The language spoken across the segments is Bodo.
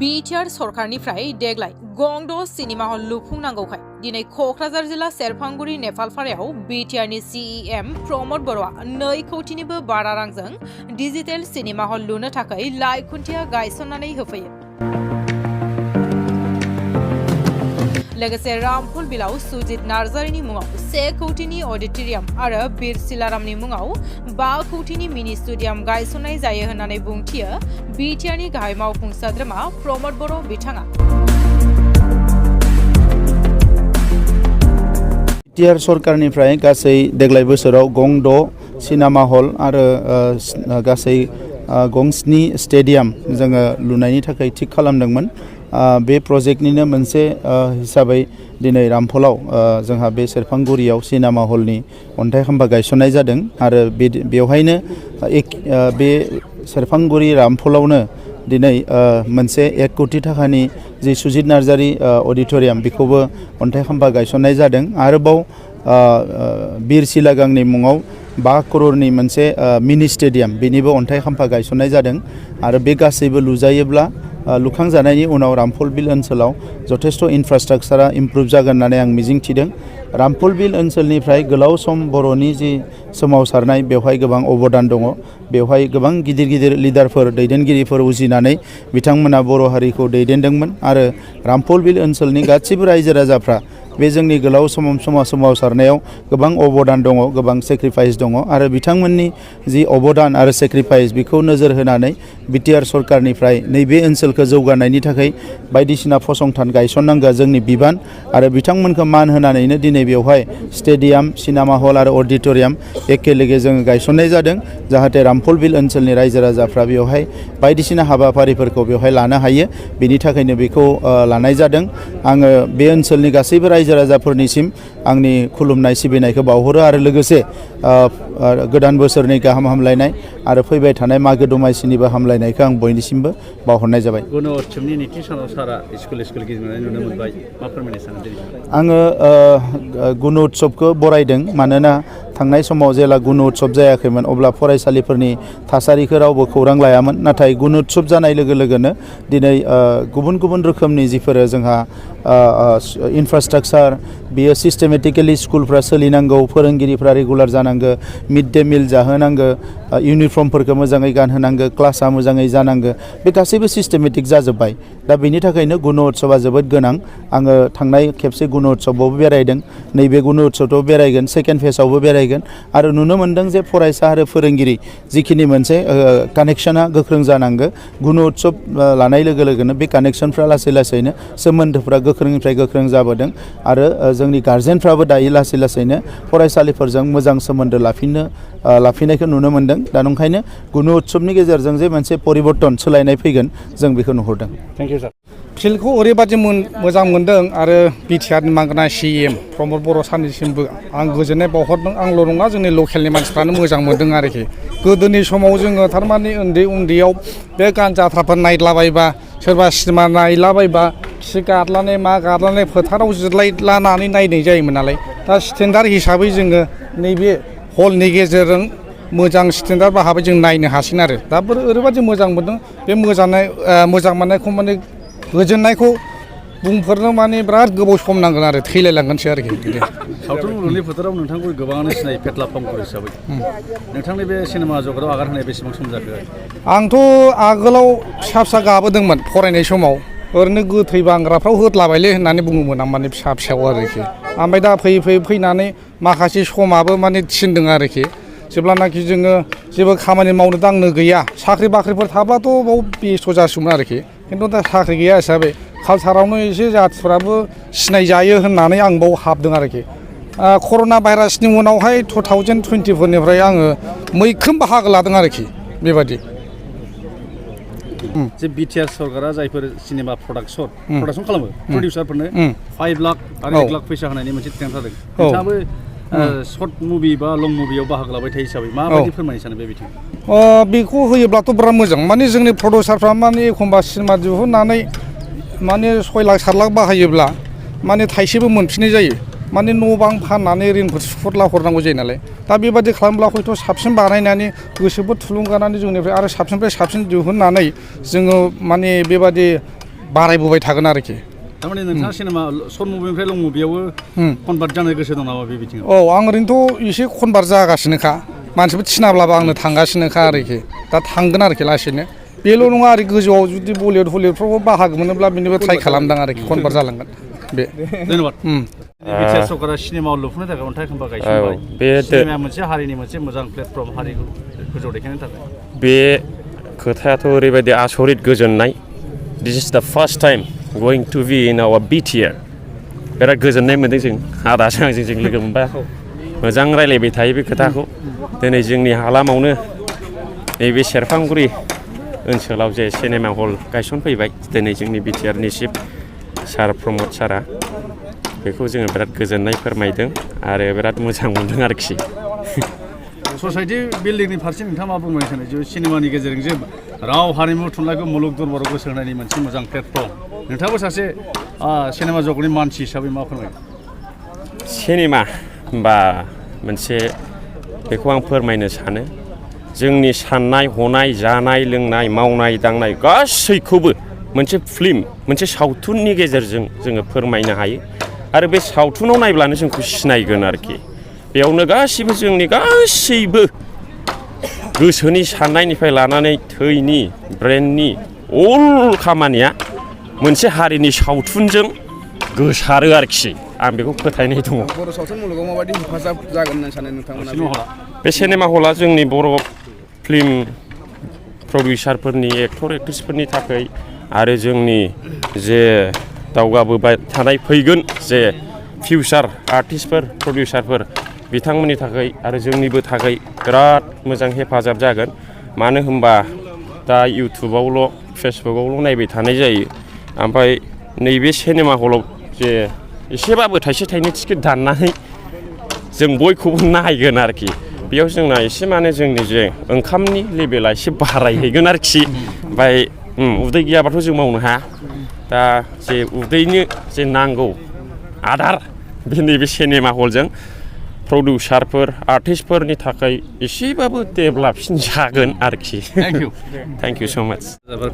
बिटिआर सरकारनिफ्राय देग्लाय गंद' सिनेमा हल लुफुंनांगौखाय दिनै क'क्राझार जिल्ला सेरफांगुरि नेपालपारायाव बिटिआरनि सिइएम प्रमद बर'आ 2 कौटिनिबो बारा रांजों डिजिटेल सिनेमा हल लुनो थाखाय लाइ खुन्थिया गायसननानै होफैयो। लोगोसे रामफल बिलाव सुजित नार्जारिनि मुङाव 1 कौटिनि अडिटोरियाम आरो बीर सिलारामनि मुङाव 5 कौटिनि मिनि स्टुडियाम गायसननाय जायो होननानै बुंथियो बिटिआरनि गाहाय मावफुं सोद्रोमा प्रमद बर' बिथाङा। बिटिआर सरकारनिफ्राय गासै देग्लाय बोसोराव गं 6 सिनेमा हल आरो गासै गं 7 स्टेडियाम जोङो लुनायनि थाखाय थिक खालामदोंमोन। बे प्रजेक्टनिनो मोनसे हिसाबै दिनै रामफलाव जोंहा बे सेरफांगुरियाव सिनेमा हलनि अन्थाइ खाम्फा गायसननाय जादों आरो बेवहायनो बे सेरफांगुरि रामफलावनो दिनै मोनसे 1 कौटि थाखानि जि सुजित नार्जारि अडिटोरियाम बेखौबो अन्थाइ खाम्फा गायसननाय जादों। आरोबाव बीर सिलागांनि मुङाव 5 करोड़नि मोनसे मिनि स्टेडियाम बेनिबो अन्थाइ खाम्फा गायसननाय जादों आरो बे गासैबो लुजायोब्ला लुखांजानायनि उनाव रामफल बिल ओनसोलाव जथेस्थ इनफ्रास्ट्राक्चारा इमप्रुभ जागोन होननानै आं मिजिंथिदों। रामफल बिल ओनसोलनिफ्राय गोलाव सम बर'नि जि सोमावसारनाय बेवहाय गोबां अबदान दङ। बेवहाय गोबां गिदिर गिदिर लिडारफोर दैदेनगिरिफोर उजिनानै बिथांमोना बर' हारिखौ दैदेनदोंमोन आरो रामफल बिल ओनसोलनि गासिबो रायजो राजाफ्रा बे जोंनि गोलाव सोमावसारनायाव गोबां अबदान दङ, गोबां सेक्रिफाइस दङ आरो बिथांमोननि जि अबदान आरो सेक्रिफाइस बेखौ नोजोर होनानै बिटिआर सरकारनिफ्राय नैबे ओनसोलखौ जौगानायनि थाखाय बायदिसिना फसंथान गायसननांगौ जोंनि बिबान आरो बिथांमोनखौ मान होनानैनो दिनै बेवहाय स्टेडियाम, सिनेमा हल आरो अडिटोरियाम एखेलेगे जोङो गायसननाय जादों जाहाथे रामफल बिल ओनसोलनि रायजो राजाफ्रा बेवहाय बायदिसिना हाबाफारिफोरखौ बेवहाय लानो हायो। बेनि थाखायनो बेखौ लानाय जादों। आङो बे ओनसोलनि गासैबो रायजो राजाफोरनिसिम आंनि खुलुमनाय सिबिनायखौ बावहरो आरो लोगोसे गोदान बोसोरनि गाहाम हामलायनाय आरो फैबाय थानाय मागो दमासिनिबो हामलायनायखौ आं बयनिसिमबो बावहरनाय जाबाय। गुण'त्सवनि नैथि सानाव सारा स्कुल गिदिंनानै नुनो मोनबाय, मा फोरमायनो सानो? आङो गुण'त्सवखौ बरायदों। मानोना थांनाय समाव जेला गुण'त्सव जायाखैमोन अब्ला फरायसालिफोरनि थासारिखौ रावबो खौरां लायामोन। नाथाय गुण'त्सव जानाय लोगो लोगोनो दिनै गुबुन गुबुन रोखोमनि जिफोरो जोंहा इनफ्रास्ट्राक्चार बियो सिस्टेमेटिकेलि स्कुलफ्रा सोलिनांगौ, फोरोंगिरिफ्रा रेगुलार जानांगौ, मिड डे मिल जाहोनांगौ, इउनिफर्मफोरखौ मोजाङै गानहोनांगौ, क्लासा मोजाङै जानांगौ, बे गासैबो सिस्टेमेटिक जाजोब्बाय। दा बेनि थाखायनो गुण'त्सवआ जोबोद गोनां। आङो थांनाय खेबसे गुण'त्सवआवबो बेरायदों, नैबे गुण'त्सवआव बेरायगोन, सेकेन्ड फेजआवबो बेरायगोन आरो नुनो मोन्दों जे फरायसा आरो फोरोंगिरि जिखिनि मोनसे कानेक्सना गोख्रों जानांगौ। गुण'त्सव लानाय लोगो लोगोनो बे कानेक्सनफ्रा लासै लासैनो सोमोन्दोफ्रा गोख्रोंनिफ्राय गोख्रों जाबोदों आरो जोंनि गार्जेनफ्राबो दायो लासै लासैनो फरायसालिफोरजों मोजां सोमोन्दो लाफिननायखौ नुनो मोन्दों। दा नंखायनो गुण'त्सवनि गेजेरजों जे मोनसे परिबर्तन सोलायनाय फैगोन जों बेखौ नुहुरदों। थेंक इउ सार। फिल्डखौ ओरैबादि मोजां मोन्दों आरो बिटिआरनि मानगोनां सिएम प्रमद बर' सारनिसिमबो आं गोजोननाय बावहरदों। आंल' नङा, जोंनि लकेलनि मानसिफ्रानो मोजां मोन्दों आरोखि। गोदोनि समाव जोङो थारमाने उन्दैयाव बे गानजाथ्राफोर नायलाबायबा, सोरबा सिनेमा नायलाबायबा खि गादलानाय मा गादलानाय फोथाराव जिरायलानानै नायनाय जायोमोन नालाय। दा स्टेन्डार्ड हिसाबै जोङो नैबे हलनि गेजेरजों मोजां स्टेन्डार्ड भाबै जों नायनो हासिगोन आरो दा ओरैबादि मोजां मोन्दों। बे मोजां मोननायखौ माने गोजोननायखौ बुंफोरनो माने बिराद गोबाव सम नांगोन आरो थैलायलांगोनसो आरोखि। सावथुन मुलुगनि फोथाराव नोंथांखौ गोबाङानो सिनायो फेथ्ला फावखुंगुर हिसाबै। नोंथांनि बे सिनेमा जगताव आगान होनाय बेसेबां सम जाखो? आंथ' आगोलाव फिसा गाबोदोंमोन फरायनाय समाव। ओरैनो गोथै बांग्राफ्राव होदलाबायलै होननानै बुङोमोन आं, माने फिसायाव आरोखि। ओमफ्राय दा फैनानै माखासे समाबो माने थिनदों आरोखि। जेब्लानाखि जोङो जेबो खामानि मावनो दांनो गैया, साख्रि बाख्रिफोर थाब्लाथ' बाव बेस्थ' जासिगौमोन आरोखि। खिन्थु दा साख्रि गैया हिसाबै कालसारावनो एसे जाथिफ्राबो सिनायजायो होननानै आं बाव हाबदों आरोखि। कर'ना भाइरासनि उनावहाय 2024निफ्राय आङो मैखोम बाहागो लादों आरोखि बेबादि। जे बिटिआर सरकारा जायफोर सिनेमा प्रडाक्सन खालामो, प्रडिउसारफोरनो 5 लाख आरो 1 लाख फैसा होनायनि मोनसे थिरांथा लादों। नोंथाङाबो शर्ट मुभि बा लं मुभियाव बाहागो लाबाय थायो हिसाबै माबायदि फोरमायनो सानो बे बिथिङाव? बेखौ होयोब्लाथ' बिराद मोजां। माने जोंनि प्रडिउसारफ्रा माने एखमबा सिनेमा दिहुननानै माने 6 लाख 7 लाख बाहायोब्ला माने थाइसेबो मोनफिननाय जायो। माने न' बां फाननानै ऋणफोर सुख'रला हरनांगौ जायो नालाय। दा बेबादि खालामब्ला हयथ' साबसिन बानायनानै गोसोफोर थुलुंगानानै जोंनिफ्राय आरो साबसिननिफ्राय साबसिन दिहुननानै जोङो माने बेबादि बारायबोबाय थागोन आरोखि थारमाने नोंथाङा सिनेमा सर्ट मुभिनिफ्राय लं मुभियावबो कनभार्ट जानो गोसो दं नामा बे बिथिङाव औ आं ओरैनोथ' एसे कनभार्ट जागासिनोखा मानसिफोर थिनाब्लाबो आंनो थांगासिनोखा आरोखि दा थांगोन आरोखि लासैनो बेल' नङा आरो गोजौआव जुदि बलिउड हलिउडफ्रावबो बाहागो मोनोब्ला बेनिबो ट्राइ खालामदों आरोखि कनभार्ट जालांगोन बे धन्यबाद बिटिआर सरकारा सिनेमा लुफुंनो थाखाय अन्थाइ खोम्बा गायसनबाय सिनेमाया मोनसे हारिनि मोनसे मोजां प्लेटफर्म हारिखौ गोजौआव दैखांनो थाखाय बे खोथायाथ' ओरैबायदि आसरित गोजोननाय this is the first time going to be in our BTR बिराद गोजोननाय मोन्दों जों आदाजों आंजों जों लोगो मोनबा मोजां रायलायबाय थायो बे खोथाखौ दिनै जोंनि हालामावनो नैबे सेरफांगुरि ओनसोलाव जे सिनेमा हल गायसनफैबाय दिनै जोंनि बिटिआरनि चिफ सार प्रमद सारा बेखौ जोङो बिराद गोजोननाय फोरमायदों आरो बिराद मोजां मोनदों आरोखि ससाइटि बिल्डिंनि फारसे नोंथाङा मा बुंनो सानो जे सिनेमानि गेजेरजों जे राव हारिमु थुनलाइखौ मुलुग दरबाराव गोसो होनायनि मोनसे मोजां प्लेटफर्म नोंथाङाबो सासे सिनेमा जगतनि मानसि हिसाबै मा फोरमायो सिनेमा बा मोनसे बेखौ आं फोरमायनो सानो जोंनि साननाय हनाय जानाय लोंनाय मावनाय दांनाय गासैखौबो मोनसे फिल्म मोनसे सावथुननि गेजेरजों जोङो फोरमायनो हायो आरो बे सावथुनाव नायब्लानो जोंखौ सिनायगोन आरोखि बेयावनो गासिबो जोंनि गासैबो गोसोनि साननायनिफ्राय लानानै थैनि ब्रेननि अल खामानिया मोनसे हारिनि सावथुनजों गोसारो आरोखि आं बेखौ फोथायनाय दङ बर' सावथुन मुलुगाव माबायदि हेफाजाब जागोन होननानै सानो नोंथांमोना बे सिनेमा हला जोंनि बर' फिल्म प्रडिउसारफोरनि एक्टर एक्ट्रिसफोरनि थाखाय आरो जोंनि जे दावगाबोबाय थानाय फैगोन जे फिउचार आर्टिस्टफोर प्रडिउसारफोर बिथांमोननि थाखाय आरो जोंनिबो थाखाय बिराद मोजां हेफाजाब जागोन मानो होनबा दा इउटुबावल' फेसबुकआवल' नायबाय थानाय जायो ओमफ्राय नैबे सिनेमा हलाव जे एसेबाबो थाइसे थाइनै टिकेट दाननानै जों बयखौबो नायगोन आरोखि बेयाव जोंना एसे माने जोंनि जे ओंखामनि लेभेला एसे बारायहैगोन आरोखि ओमफ्राय उदै गैयाबाथ' जों मावनो हाया दा जे उदैनो जे नांगौ आदार बे नैबे सिनेमा हलजों प्रडिउसारफोर आर्टिस्टफोरनि थाखाय एसेबाबो डेभेलपसिन जागोन आरोखि थेंक इउ स' माच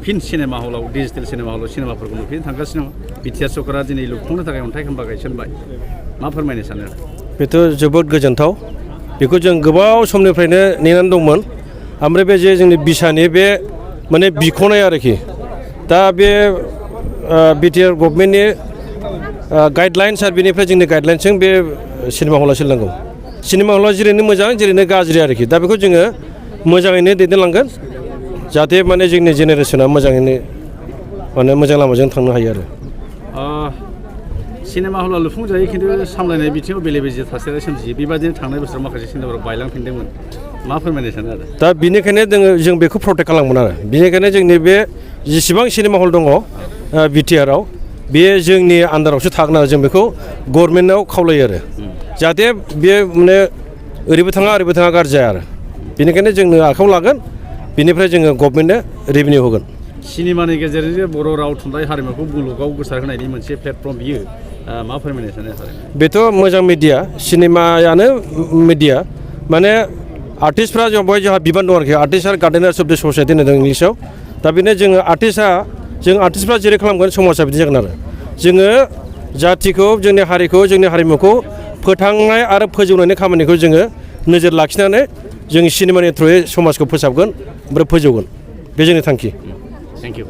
फिन सिनेमा हलाव डिजिटेल सिनेमा हलाव सिनेमाफोरखौ नुफिननो थांगासिनो दङ बिटिआर सरकारा दिनै लुफुंनो थाखाय अन्थाइ खोम्बा गायसनबाय मा फोरमायनो सानो बेथ' जोबोद गोजोनथाव बेखौ जों गोबाव समनिफ्रायनो नेनानै दंमोन ओमफ्राय बे जे जोंनि बिसानि बे माने बिख'नाय आरोखि दा बे बिटिआर गभर्नमेन्टनि गाइडलाइन्स आरो बेनिफ्राय जोंनि गाइडलाइन्सजों बे सिनेमा हला सोलिनांगौ सिनेमा हला जेरैनो मोजां जेरैनो गाज्रि आरोखि दा बेखौ जोङो मोजाङैनो दैदेनलांगोन जाहाथे माने जोंनि जेनेरेसना मोजाङैनो माने मोजां लामाजों थांनो हायो आरो सिनेमा हला लुफुंजायो खिन्थु सामलायनाय बिथिङाव बेले बेजे थासारिया सोमजियो बेबादिनो थांनाय बोसोराव माखासे सिनेमाफोराव बायलांफिनदोंमोन मा फोरमायनो सानो आरो दा बेनिखायनो जों बेखौ प्रटेक्ट खालामगोन आरो बेनिखायनो जोंनि बे जेसेबां सिनेमा हल दङ बिटिआरआव बे जोंनि आन्दारावसो थागोन आरो जों बेखौ गभर्नमेन्टआव खावलायो आरो जाहाथे बे माने ओरैबो थाङा गाज्रि जाया आरो बेनिखायनो जोंनो आखायाव लागोन बेनिफ्राय जोङो गभर्नमेन्टनो रेभिनिउ होगोन सिनेमानि गेजेरजों जे बर' राव थुनलाइ हारिमुखौ मुलुगाव गोसारहोनायनि मोनसे प्लेटफर्म बियो मा फोरमायनो सानो बेथ' मोजां मिडिया सिनेमायानो मिडिया माने आर्टिस्टफ्रा बेवहाय जोंहा बिबान दं आरोखि आर्टिस्ट आरो गार्डेनार्स अफ द ससाइटि होनदों इंलिसाव दा बेनो जोङो आर्टिस्टफ्रा जेरै खालामगोन समाजा बिदि जागोन आरो जोङो जाथिखौ जोंनि हारिखौ जोंनि हारिमुखौ फोथांनाय आरो फोजौनायनि खामानिखौ जोङो नोजोर लाखिनानै जों सिनेमानि थ्रुयै समाजखौ फोसाबगोन ओमफ्राय फोजौगोन बे जोंनि थांखि थेंक इउ